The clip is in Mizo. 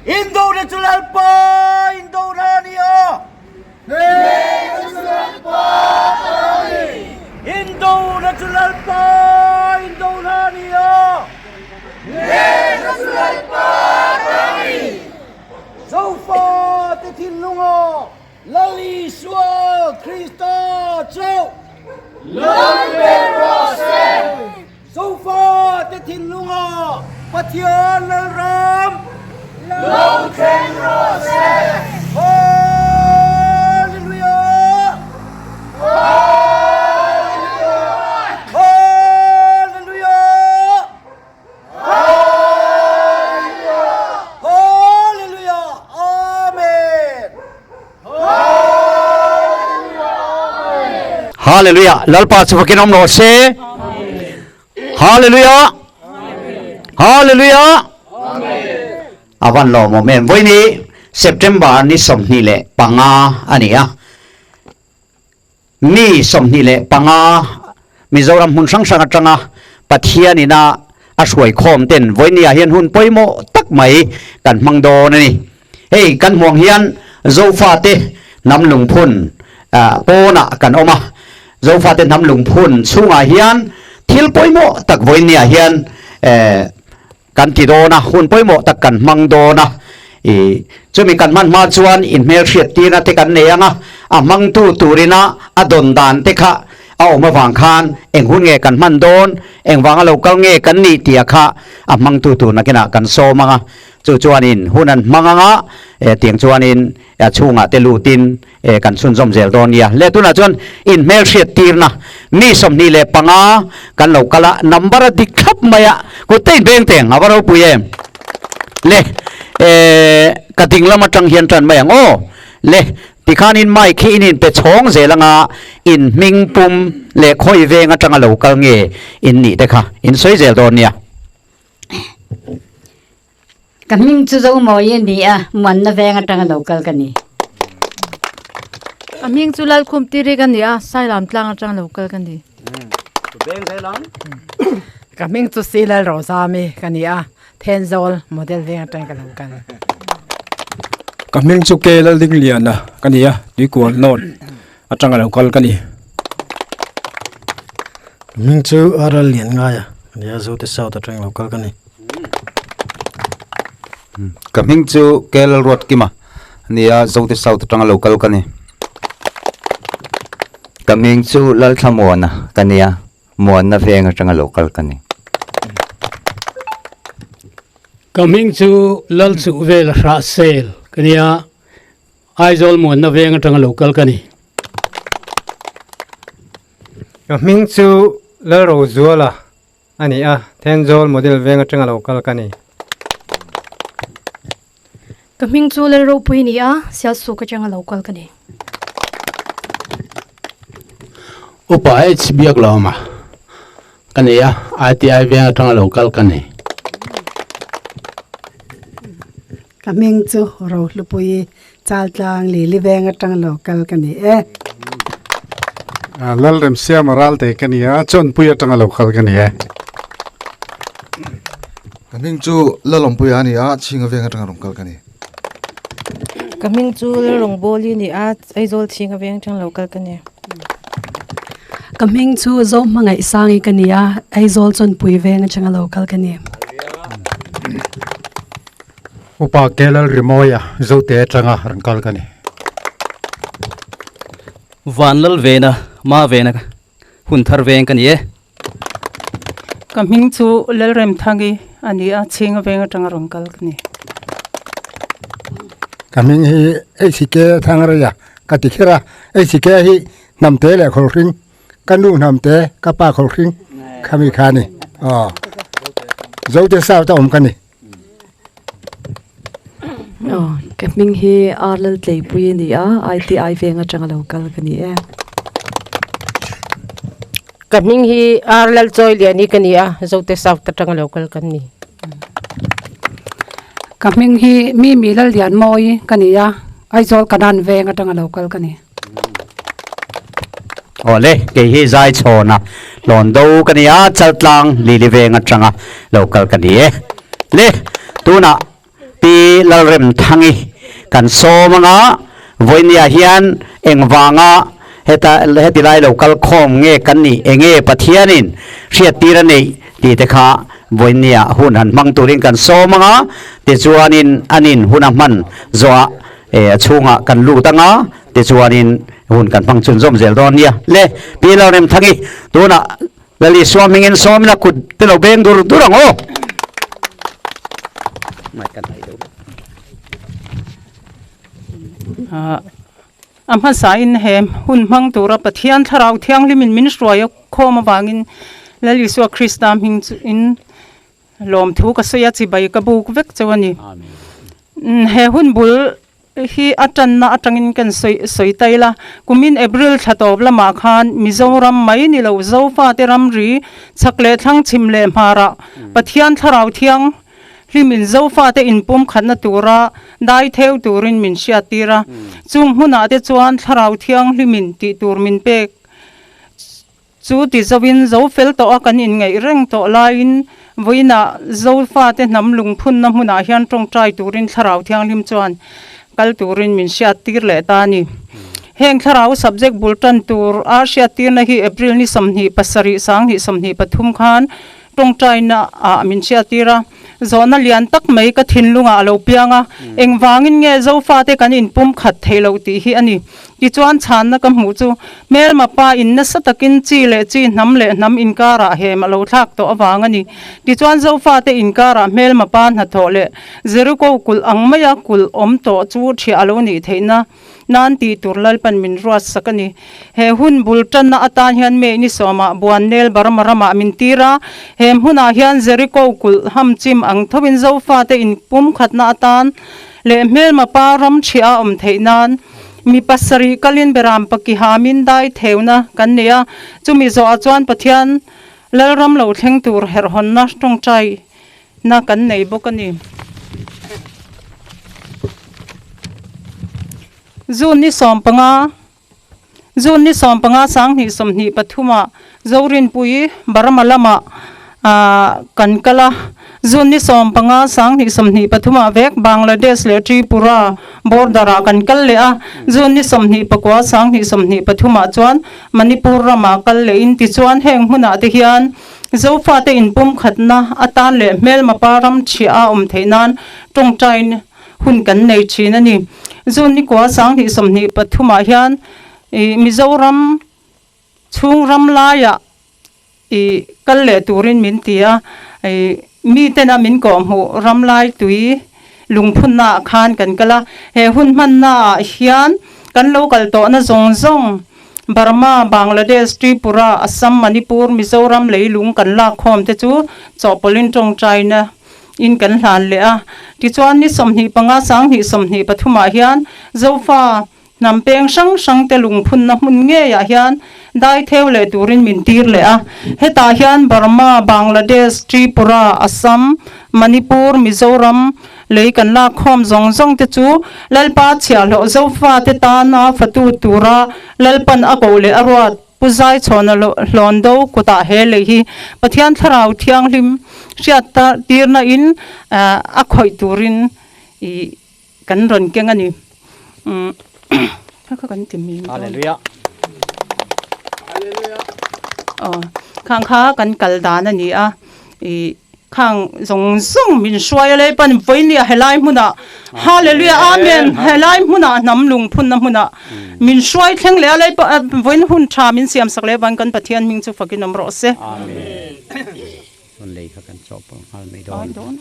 Indona chu Lalpa indona a ni a. Hnehna chu Lalpa ta a ni. Indona chu Lalpa indona a ni a. Hnehna chu Lalpa ta a ni. Zofate thinlunga Lal Isua Krista chauh Lal ber rawh se. Zofate thinlunga Pathian Lalram lo thleng rawh se. Hallelujah! Hallelujah! Hallelujah! Hallelujah! Amen! Hallelujah Lalpa chu fakin awm rawh se Hallelujah Hallelujah Avan lawmawm em vawiini September ni 25 a ni a Mi 25 Mizoram hmun hrang hrang atanga Pathian ina a hruai khawm ten vawinia hian hun pawimawh tak mai kan hmang dawn a ni. Hei kan hmuang hian Zofate hnam lungphun pawnah kan awm a, Zofate hnam lungphun chhungah hian thil pawimawh tak vawinia hian Kan ti dawn a, hun pawimawh tak kan hmang dawn a, i chumi kan hman hma chuan inhmelhriat tirna te kan nei ang a, a hmangtu turina a dawn dan te kha a awm avang khan eng hun nge kan hman dawn, engvanga lo kal nge kan nih tia kha a hmangtu tur nakinah kan sawm ang a, chu chuanin hun an hmang ang a, tiang chuanin a chhungah te lutin E kan chhunzawm zel dawn nia. Le tunah chuan inhmelhriat tirna mi 25 kan lo kal a, number a dik thlap mai a, kut te inbeng teng a va ropui em. Le e ka ding lam atang hian tan mai ang aw. Le tikhanin mic hi in inpe chhawng zel anga in hming pum leh khawi veng atanga lo kal nge in nih te kha in sawi zel dawn nia. Ka hming chu Zomawi a ni a, Muanna veng atanga lo kal ka ni. Ka hming chu Lalkhum Tirik a ni a, Sailam tlang atanga lo kal ka ni. Ka hming chu Silal Rozami ka ni a, Thenzawl Model veng atanga ka lo kal. Ka hming chu K Laldingliana ka ni a, Tuikual North atanga lo kal ka ni. Ka hming chu Aral Lianngaia ka ni a, Zote South atanga lo kal ka ni. Ka hming chu KL Ruatkima a ni a, Zote South atanga lo kal ka ni. Ka hming chu Lalthlamuana ka ni a, Muanna veng atanga lo kal ka ni. Ka hming chu Lalchuhvela Hrahsel ka ni a, Aizawl Muanna veng atanga lo kal ka ni. Ka hming chu Lalrozuala a ni a, Thenzawl Model veng atanga lo kal ka ni. Ka hming chu Lalropui a ni a, Sialsuk atanga lo kal ka ni. Upa H Biaklawma ka ni a, ITI veng atanga lo kal ka ni. Ka hming chu Rohlupui Chaltlang Lili veng atang lo kal ka ni e. Lalremsiama Ralte ka ni a, Chawnpui atanga lo kal ka ni e. Ka hming chu Lalawmpuia a ni a, Chhinga veng atanga rawn kal ka ni. Ka hming chu Lalrawngbawli a ni a, Aizawl Chhinga veng atanga lo kal ka ni. Ka hming chu Zohmangaihsangi ka ni a, Aizawl Chawnpui veng atanga lo kal ka ni. Upa Kelal Rimawia Zote atanga rawn kal ka ni. Vanlal vena, Ma vena hun thar veng ka ni e. Ka hming chu Lalremthangi a ni a, Chhinga veng atanga rawn kal ka ni. Ka hming hi HK Thangreia ka ti kher a, HK hi hnamte leh khawlhring, ka nu hnamte, ka pa khawlhring khami kha a ni. Aw Zote South a awm ka ni. Aw, ka hming hi R Laltleipui a ni a, ITI veng atanga lo kal ka ni e. Ka hming hi R Lalchawiliani ka ni a, Zote South atanga lo kal kan ni. Ka hming hi Mimi Lallianmawi ka ni a, Aizawl Kanan veng atanga lo kal ka ni. Awle, kei hi Zaichhawna hlawn do ka ni a, Chaltlang Lili veng atanga lo kal ka ni e. Le, tunah Pi Lalremthangi kan sawm anga vawinia hian engvanga heta heti lai lo kal khawm nge kan nih enge Pathianin hriattir a neih tih te kha vawinia hun han hmang turin kan sawm anga tichuanin anin hun a hman zawhah a chhungah kan lut anga tichuanin hun kan hmang chhunzawm zel dawn nia. Le Pi Lalremthangi tunah Lal Isua hmingin sawmin a kut te lo beng dur dur ang aw. A hmasa in he hun hmang tura Pathian Thlarau Thianghlimin min hruai a khawm avangin Lal Isua Krista hming chu in lawmthu ka sawi a, chibai ka buk vek cheu a ni. He hun bul hi a tanna atangin kan sawi sawi ta ila, kumin April thla tawp lamah khan Mizoram mai ni lo Zofate ramri chhak leh thlang chhim leh hmarah Pathian Thlarau Thiang hlimin Zofate inpum khatna tura dai theu turin min hriattir a, chung hmunah te chuan Thlarau Thiang hlimin tih tur min pek Chu ti zoin zo fel tawh a kan inngaih reng tawh laiin vawiinah Zofate hnam lungphunna hmunah hian tawngtai turin Thlarau Thianghlim chuan kal turin min hriattir leh ta a ni. Heng Thlarau subject bul tan tur a hriattirna hi April ni 27 2023 khan tawngtaina ah min hriattir a. Zawhna lian tak mai ka thinlungah a lo piang a, engvangin nge Zofate kan inpum khat theih loh tih hi a ni. Tichuan chhanna ka hmuh chu hmelma pa in nasa takin chi leh chi, hnam leh hnam inkarah hem a lo thlak tawh avang a ni. Tichuan Zofate inkarah hmelma pa hnathawh leh Jeriko kulh ang maia kulh awm tawh chu ṭhiah a lo nih theihna nan tih tur Lalpan min ruat sak a ni. He hun bul tanna atan hian May ni sawmah Buannel Burma ramah min tir a, he hmunah hian Jericho kulh ham chim ang thovin Zofate inpumkhatna atan leh hmelma pa ram ṭhiah a awm theih nan mi pasarih kalin beram pakihamin dai theuna kan nei a, chumi zawhah chuan Pathian Lalram lo thleng tur herhawnna tawngtai na kan nei bawk a ni. June ni 15 June ni 15 2023 ah Zorinpui Burma lamah ah kan kal a. June ni 15 2023 ah vek Bangladesh leh Tripura border ah kan kal leh a. June ni 24 2023 ah chuan Manipur ramah kal leh in tichuan heng hmunah te hian Zofate inpumkhatna atan leh hmelmapa ram chhiah a awm theih nan tawngtain hun kan nei thin a ni. June nikua 2023 ah hian ih Mizoram chhung ram laiah ih kal leh turin min ti a, ih mitena min kawhhmuh ram lai tui lungphunna ah khan kan kal a. He hun hmanna ah hian kan lo kal tawhna zawng zawng Burma, Bangladesh, Tripura, Assam, Manipur, Mizoram leilung kan lak khawm te chu chawhpawlhin tawngtaina in kan hlan leh a. Tichuan ni 25 2023 ah hian Zofa hnam peng hrang hrang te lungphunna hmun ngeiah hian dai theu leh turin min tir leh a. Hetah hian Burma, Bangladesh, Tripura, Assam, Manipur, Mizoram lei kan lak khawm zawng zawng te chu Lalpa chhiahhlawh Zofate tana fatu tura Lalpan a koh leh a ruat Pu Zaichhawna hlawn do kutah he lei hi Pathian Thlarau Thianghlim hriat tirna in a khawih turin kan rawn keng a ni. Kha kha kan ti mi. Hallelujah. Aw khang kha kan kal dan a ni a i khang zawng zawng min hruai a lei pan vawinia helai hmunah Hallelujah Amen helai hmunah hnam lungphunna hmunah min hruai thleng leh a lei vawiin hun tha min siam sak leh avangin kan Pathian hming chu fakin awm rawh se. Amen. Lei kha kan chawhpawlh nghal mai dawn.